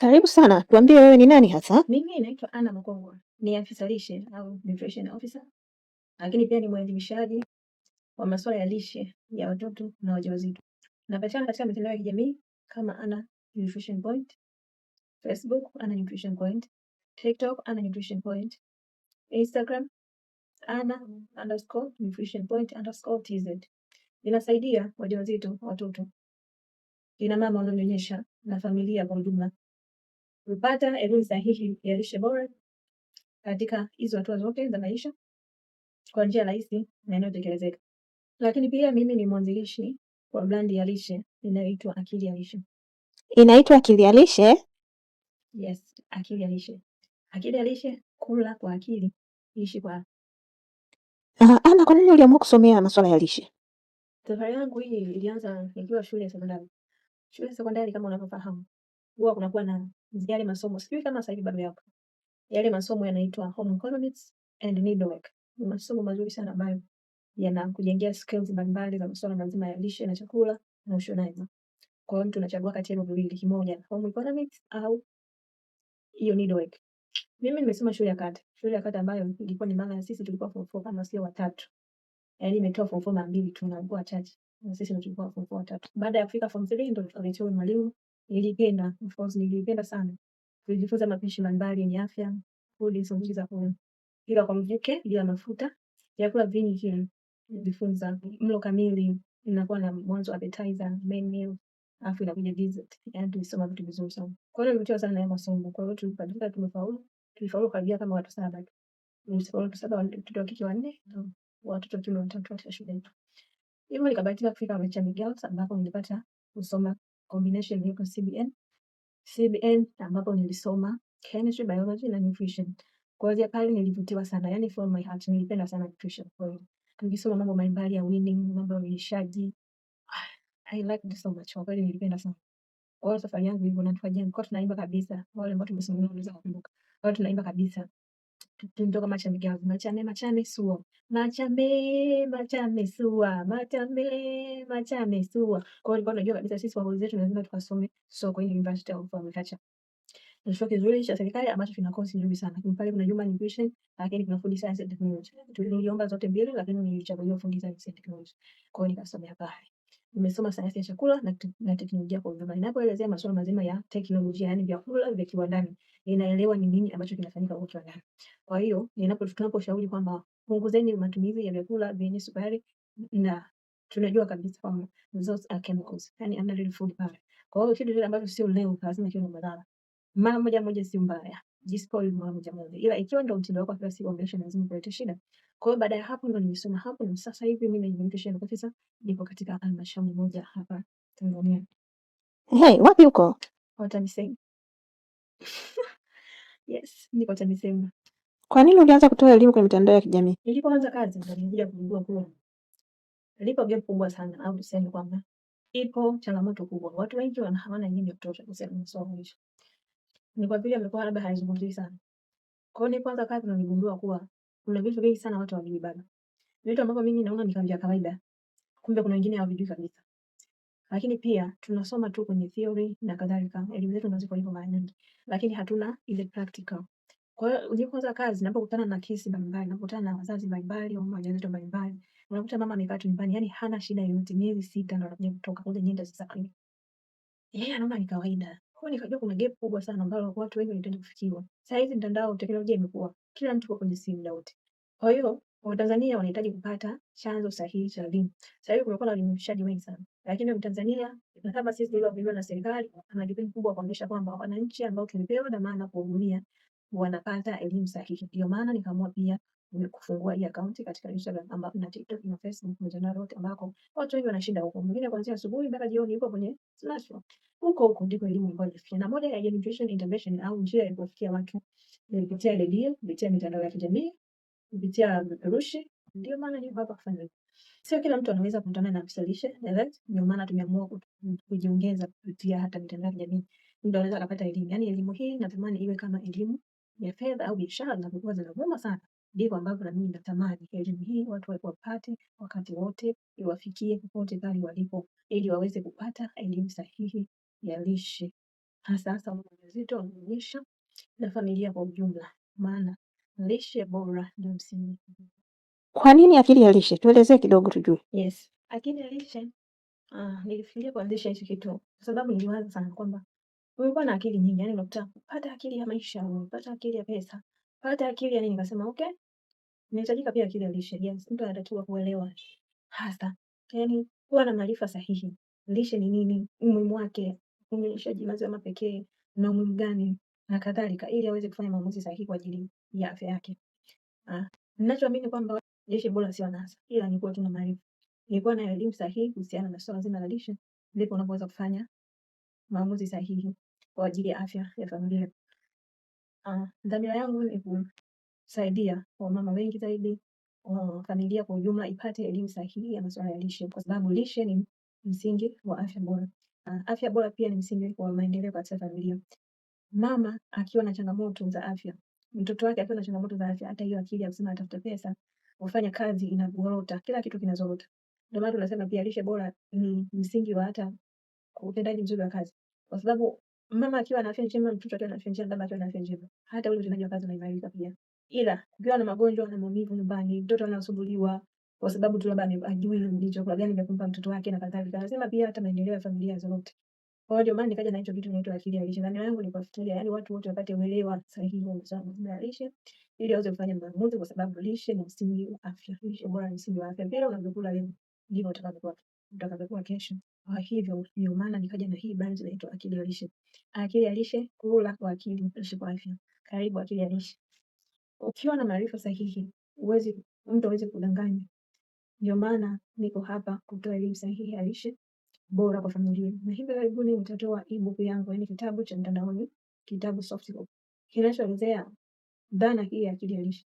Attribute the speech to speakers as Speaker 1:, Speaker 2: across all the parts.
Speaker 1: Karibu sana, tuambie wewe ni nani hasa?
Speaker 2: Mimi naitwa Anna Makongwa, ni afisa lishe au nutrition officer, lakini pia ni mwelimishaji wa masuala ya lishe ya watoto na wajawazito. Napatikana katika mitandao ya kijamii kama Anna Nutrition Point, Facebook Anna Nutrition Point, TikTok Anna Nutrition Point, Instagram Anna_nutritionpoint_tz. Inasaidia wajawazito, watoto, kina mama wanaonyonyesha na familia kwa ujumla kupata elimu sahihi ya lishe bora katika hizo hatua zote za maisha kwa njia rahisi na inayotekelezeka. Lakini pia mimi ni mwanzilishi wa brandi ya lishe inayoitwa Akili ya Lishe.
Speaker 1: Inaitwa Akili ya Lishe?
Speaker 2: Yes, Akili ya Lishe. Akili ya Lishe, kula kwa akili, ishi kwa.
Speaker 1: Ana, kwa nini uliamua kusomea masuala ya lishe?
Speaker 2: Safari yangu hii ilianza nikiwa shule ya sekondari. Shule ya sekondari kama unavyofahamu, huwa kunakuwa na yale masomo, sijui kama sasa hivi bado yapo. Yale masomo yanaitwa Home Economics and Needlework. Ni masomo mazuri sana ambayo yanakujengea skills mbalimbali za masuala mazima ya lishe na chakula na ushonaji. Kwa hiyo mtu anachagua kati ya hivyo viwili, kimoja Home Economics au hiyo needlework. Mimi nimesoma shule ya kata, shule ya kata ambayo ilikuwa ni mara ya sisi tulikuwa form 4 kama sio watatu. Yaani imetoa form 4 mara mbili tu na walikuwa wachache. Na sisi ndio tulikuwa form 4 watatu. Baada ya kufika form 3 ndio tukaletewa mwalimu. Nilipenda, of course nilipenda sana. Tulijifunza mapishi mbalimbali yenye afya, food nzuri za kupika kwa mvuke bila mafuta. Vyakula vingi tulijifunza, mlo kamili inakuwa na mwanzo appetizer, main meal, alafu inakuja dessert. Yaani tulisoma vitu vizuri sana. Kwa hiyo nilivutiwa sana na hayo masomo. Kwa hiyo tulipata tumefaulu, tulifaulu karibia kama watu saba. Tulifaulu watu saba, watoto wa kike wanne, watoto wa kiume watatu katika shule yetu. Hivyo nikabahatika kufika Machame Girls ambapo nilipata kusoma combination inaitwa CBN. CBN ambapo nilisoma chemistry, biology na nutrition. Kuanzia pale nilivutiwa sana, yani from my heart nilipenda sana nutrition. Kwa hiyo tulisoma mambo mbalimbali ya weaning, mambo ya ulishaji. I liked it so much. Kwa kweli nilipenda sana. Kwa hiyo safari yangu hivyo na tukajenga, tunaimba kabisa. Wale ambao tumesoma wanaweza kukumbuka. Kwa hiyo tunaimba kabisa. Tunatoka Machame Girls, Machame Machame Sua, Machame Machame Sua, Machame Machame Sua. Kwa hiyo nilikuwa najua kabisa sisi kwa zetu lazima tukasome Sokwe University of Agriculture. Ni chuo kizuri cha serikali ambacho kina kozi nzuri sana. Pale kuna human nutrition, lakini kuna food science and technology. Niliomba zote mbili lakini nilichaguliwa food science and technology. Kwa hiyo nikasomea pale. Nimesoma sayansi ya chakula na teknolojia kwa ujumla. Ninapoelezea masuala mazima ya teknolojia, yaani vyakula vya kiwandani, ninaelewa ni nini ambacho kinafanyika huko kiwandani. Kwa hiyo, tunaposhauri kwamba punguzeni matumizi ya vyakula vyenye sukari na tunajua kabisa kwamba those are chemicals, yaani hamna real food pale. Kwa hiyo kitu kile ambacho sio leo lazima kiwe na madhara. Mara moja moja si mbaya, jispoil mara moja moja, ila ikiwa ndio mtindo wako wa kila siku wa maisha lazima kulete shida. Kwa hiyo baada ya hapo ndo nimesoma hapo na sasa hivi mimi ni nutrition officer, nipo katika halmashauri moja hapa Tanzania.
Speaker 1: Hey, wapi huko?
Speaker 2: Kwa TAMISEMI. Yes, niko TAMISEMI.
Speaker 1: Kwa nini ulianza kutoa elimu kwenye mitandao ya kijamii?
Speaker 2: Nilipoanza kazi ndo nilikuja kugundua kuwa lipo gap kubwa sana, au tuseme kwamba ipo changamoto kubwa. Watu wengi hawana elimu ya kutosha kuhusiana na masuala ya lishe. Ni kwa vile amekuwa labda haizungumzii sana. Kwa hiyo nilipoanza kazi ndo niligundua kuwa kuna vitu vingi sana watu hawajui bado. Vitu ambavyo mimi naona ni vya kawaida, kumbe kuna wengine hawavijui kabisa. Lakini pia tunasoma tu kwenye theory na kadhalika, elimu zetu ndo ziko hivyo mara nyingi, lakini hatuna ile practical. Kwa hiyo nilipoanza kazi, ninapokutana na kesi mbalimbali, ninapokutana na wazazi mbalimbali au wajawazito mbalimbali, unakuta mama amekaa tu nyumbani, yani hana shida yoyote, miezi 6 ndo anakuja kutoka kule nyenda sasa kliniki. Yeye anaona ni kawaida. Kwa hiyo nikajua kuna gap kubwa sana ambalo watu wengi wanahitaji kufikiwa. Sasa hizi mtandao, teknolojia imekuwa, kila mtu yuko kwenye simu muda wote. Kwa hiyo Watanzania wanahitaji kupata chanzo sahihi cha elimu. Sasa hivi kumekuwa na uelimishaji wengi sana, lakini Mtanzania na kama sisi tulioajiriwa na serikali, ana jukumu kubwa kuhakikisha kwamba wananchi ambao tumepewa dhamana kuwahudumia wanapata elimu sahihi. Ndio maana nikaamua pia kufungua hii akaunti katika Instagram ambapo na TikTok na Facebook, mitandao yote ambako watu wengi wanashinda huko. Mwingine kuanzia asubuhi mpaka jioni yuko kwenye smartphone. Huko huko ndiko elimu ambayo inafikia. Na moja ya nutrition intervention au njia ya kuwafikia watu ni kupitia redio, kupitia mitandao ya kijamii, kupitia vipeperushi. Ndio maana niko hapa kufanya hivyo. Sio kila mtu anaweza kukutana na afisa lishe direct, ndio maana tumeamua kujiongeza kupitia hata mitandao ya kijamii. Mtu anaweza akapata elimu. Yaani elimu hii natamani iwe kama elimu ya fedha au biashara zinazokuwa zinavuma sana. Ndivyo ambavyo na mimi natamani elimu hii watu wapate wakati wote, iwafikie popote pale walipo, ili waweze kupata elimu sahihi ya lishe. hasa hasa mama wajawazito, wanaonyonyesha na familia kwa ujumla, maana lishe bora ndio msingi.
Speaker 1: Kwa nini akili ya lishe? Tuelezee kidogo tujue.
Speaker 2: Yes, akili ya lishe nilifikiria kuanzisha hichi kitu kwa sababu niliwaza sana kwamba umekuwa na akili nyingi, yani unakuta pata akili ya maisha, pata akili ya pesa, pata akili ya nini. Nikasema okay, inahitajika pia akili ya lishe. Yes, mtu anatakiwa kuelewa hasa, yani kuwa na maarifa sahihi, lishe ni nini, umuhimu wake, unyonyeshaji maziwa pekee na umuhimu gani na kadhalika, ili aweze kufanya maamuzi sahihi kwa ajili ya afya yake. Ninachoamini kwamba lishe bora sio anasa, ila ni kuwa tu na maarifa. Nilikuwa na elimu sahihi kuhusiana na swala zima la lishe, ndipo unapoweza kufanya maamuzi sahihi kwa ajili ya afya ya familia. Dhamira yangu ni kusaidia wamama wengi zaidi, familia kwa ujumla ipate elimu sahihi ya masuala ya lishe, kwa sababu lishe ni msingi wa afya bora. Afya bora pia ni msingi wa maendeleo katika familia. Mama akiwa na changamoto za afya, mtoto wake akiwa na changamoto za afya, hata hiyo akili ya kusema atafuta pesa, kufanya kazi inagorota, kila kitu kinazorota. Ndio maana tunasema pia lishe bora ni msingi wa hata utendaji mzuri wa kazi, kwa sababu mama akiwa na afya njema, mtoto akiwa na afya njema, baba akiwa na afya njema, hata ule utendaji wa kazi unaimarika pia. Ila kukiwa na magonjwa na maumivu nyumbani, mtoto anasumbuliwa kwa sababu tu labda hajui ni chakula gani vya kumpa mtoto wake na kadhalika. Anasema pia hata maendeleo ya familia yazorote. Kwa hiyo ndio maana nikaja na hicho kitu kinaitwa akili ya lishe. Dhamira yangu ni kuwafikiria, yaani watu wote wapate uelewa sahihi wa masuala mazima ya lishe ili waweze kufanya maamuzi, kwa sababu lishe ni msingi wa afya. Lishe bora ni msingi wa afya. Vile unavyokula leo ndivyo utakavyokuwa kesho. Kwa hivyo ndio maana nikaja na hii brand inaitwa Akili ya Lishe. Akili ya Lishe, kula kwa akili, ishi kwa afya. Karibu Akili ya Lishe. Ukiwa na maarifa sahihi, huwezi mtu hawezi kudanganya. Ndio maana niko hapa kutoa elimu sahihi ya lishe bora kwa familia. Na hivi karibuni nitatoa ebook yangu, yaani kitabu cha mtandaoni, kitabu soft copy kinachoelezea dhana hii ya akili ya lishe.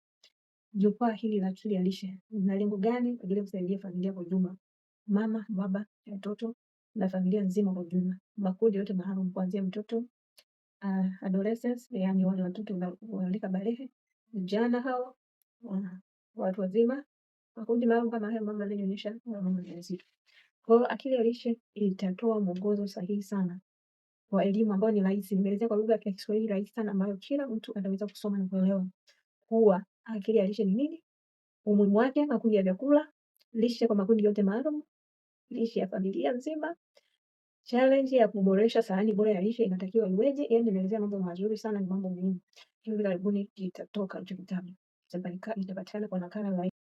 Speaker 2: Jukwaa hili la akili ya lishe lina lengo gani kwa ajili ya kusaidia familia kwa ujumla, mama, baba, mtoto na familia nzima kwa ujumla, makundi yote maalum kuanzia mtoto adolescents, yaani wale watoto walika balehe, vijana hao, watu wazima, makundi maalum kama hayo, mama anayenyonyesha na mama mjamzito. Kwa hiyo akili ya lishe itatoa mwongozo sahihi sana wa elimu ambayo ni rahisi, nimeelezea kwa lugha ya Kiswahili rahisi sana ambayo kila mtu anaweza kusoma na kuelewa kuwa akili ya lishe ni nini, umuhimu wake, makundi ya vyakula, lishe kwa makundi yote maalum, lishe ya familia nzima, challenge ya kuboresha sahani bora ya lishe inatakiwa iweje. Yaani nimeelezea mambo mazuri sana, ni mambo muhimu. Hivi karibuni kitatoka hicho kitabu, itapatikana kwa nakala.